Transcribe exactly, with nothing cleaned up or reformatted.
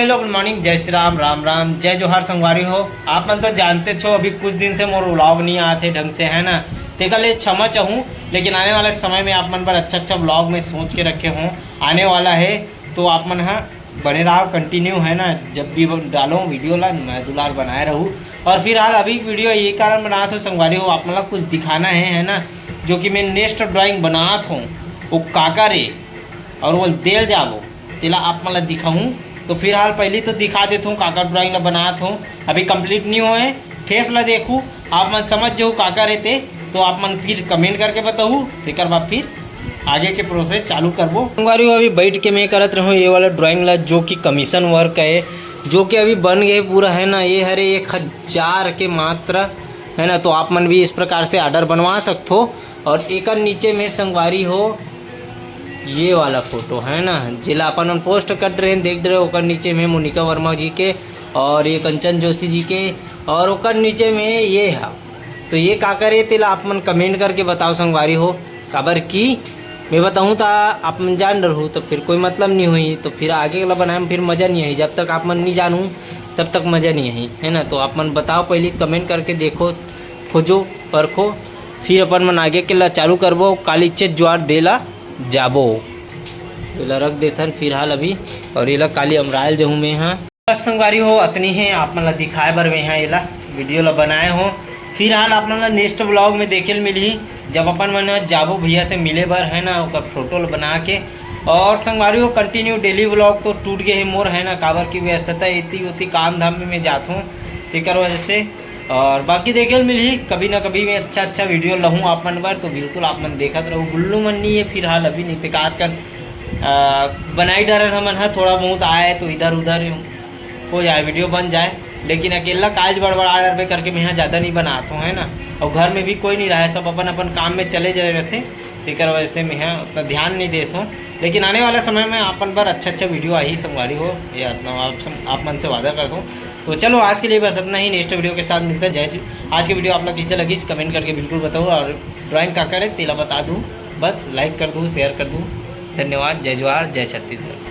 Hello, गुड morning, जय श्री राम, राम राम, जय जोहार संगवारी हो। आप मन तो जानते छो, अभी कुछ दिन से मोर व्लॉग नहीं आते ढंग से, है ना, तेकर ले क्षमा चाहूँ, लेकिन आने वाले समय में आप मन पर अच्छा अच्छा व्लॉग में सोच के रखे हूँ, आने वाला है। तो आप मन हा बने रहो, कंटिन्यू, है ना, जब भी डालो वीडियो ला, मैं दुलार बनाए रहूँ। और फिलहाल अभी वीडियो ये कारण बनात हो संगवारी हो, आप मन ला कुछ दिखाना है, है ना, जो कि मैं नेक्स्ट ड्राइंग बनात हूँ, वो काकर ए, और वो देल जाबो, तेला आप मन ला दिखाऊँ। तो फिलहाल पहली तो दिखा देत हूँ, काकर ड्राइंग ला बनात हूँ, अभी कंप्लीट नहीं होए, फेस ला देखू, आप मन समझ जाहू काकर ए ते, तो आप मन फिर कमेंट करके बताहू, तेकर बाद फिर आगे के प्रोसेस चालू करबो। संगवारी हो, अभी बैठ के मैं करत रहूँ ये वाला ड्राइंग ला, जो कि कमीशन वर्क है, जो कि अभी बन गए पूरा, है ना। ये हरे एक हजार के मात्र, है ना, तो आप मन भी इस प्रकार से ऑर्डर बनवा सकथो। और एकर नीचे में संगवारी हो ये वाला फोटो, है ना, जेला अपन मन पोस्ट कर रहे हैं, देख रहे हो, ओकर नीचे में मोनिका वर्मा जी के और ये कंचन जोशी जी के, और ओकर नीचे में ये है। तो ये काकर ए, तेला आप मन कमेंट करके बताओ संगवारी हो, काबर कि मैं बताऊँ तो आप मन जान डरहू, तो फिर कोई मतलब नहीं हुई, तो फिर आगे वाला बनाए में फिर मज़ा नहीं आई। जब तक आप मन नहीं जानू, तब तक मज़ा नहीं आई, है ना। तो आप मन बताओ, पहले कमेंट करके देखो, खोजो, परखो, फिर अपन मन आगे के ला चालू करबो। काली चेत जुआर देला जाबो, एला रख देथन फिलहाल अभी, और एला काली अमरायल जहूँ में, हाँ। बस संगवारी हो, अतनी है आप मन ला दिखाए बर मैं हा एला वीडियो ला बनाए हो। फिलहाल आप मन ला नेक्स्ट व्लॉग में देखे ल मिलही, जब अपन मन ह जाबो भैया से मिले बर, है ना, ओकर फोटो ला बना के। और संगवारी हो, कंटिन्यू डेली व्लॉग तो टूट गए है मोर, है ना, काबर की व्यस्तता इतनी होती, काम धाम में मैं जात हूँ, तेकर वजह से। और बाकी देखे ल मिलही, कभी ना कभी मैं अच्छा अच्छा वीडियो लहूँ आप मन बर, तो बिल्कुल आप मन देखत रहू। गुल्लू मन नहीं है फिलहाल अभी, नहीं ते कात कर बनाई डरन हमन ह, थोड़ा बहुत आए तो इधर उधर हो जाए, वीडियो बन जाए, लेकिन अकेला काज बड़बड़ा डरबे करके मैं यहाँ ज़्यादा नहीं बनात हूँ, है ना। और घर में भी कोई नहीं रहा है, सब अपन अपन काम में चले जाए रहते, तेकर वजह से मैं यहाँ उतना ध्यान नहीं देता हूँ। लेकिन आने वाला समय में आप मन बर अच्छा अच्छा वीडियो आही संगवारी हो, ये इतना आप सम-, आप मन से वादा करता हूँ। तो चलो, आज के लिए बस इतना ही, नेक्स्ट वीडियो के साथ मिलते हैं। जय जू-, आज की वीडियो आप लोग कैसे लगी, कमेंट करके बिल्कुल बताओ, और ड्राइंग का करे तेला बता दूँ, बस लाइक कर दूँ, शेयर कर दूँ। धन्यवाद, जय जोहार, जय छत्तीसगढ़।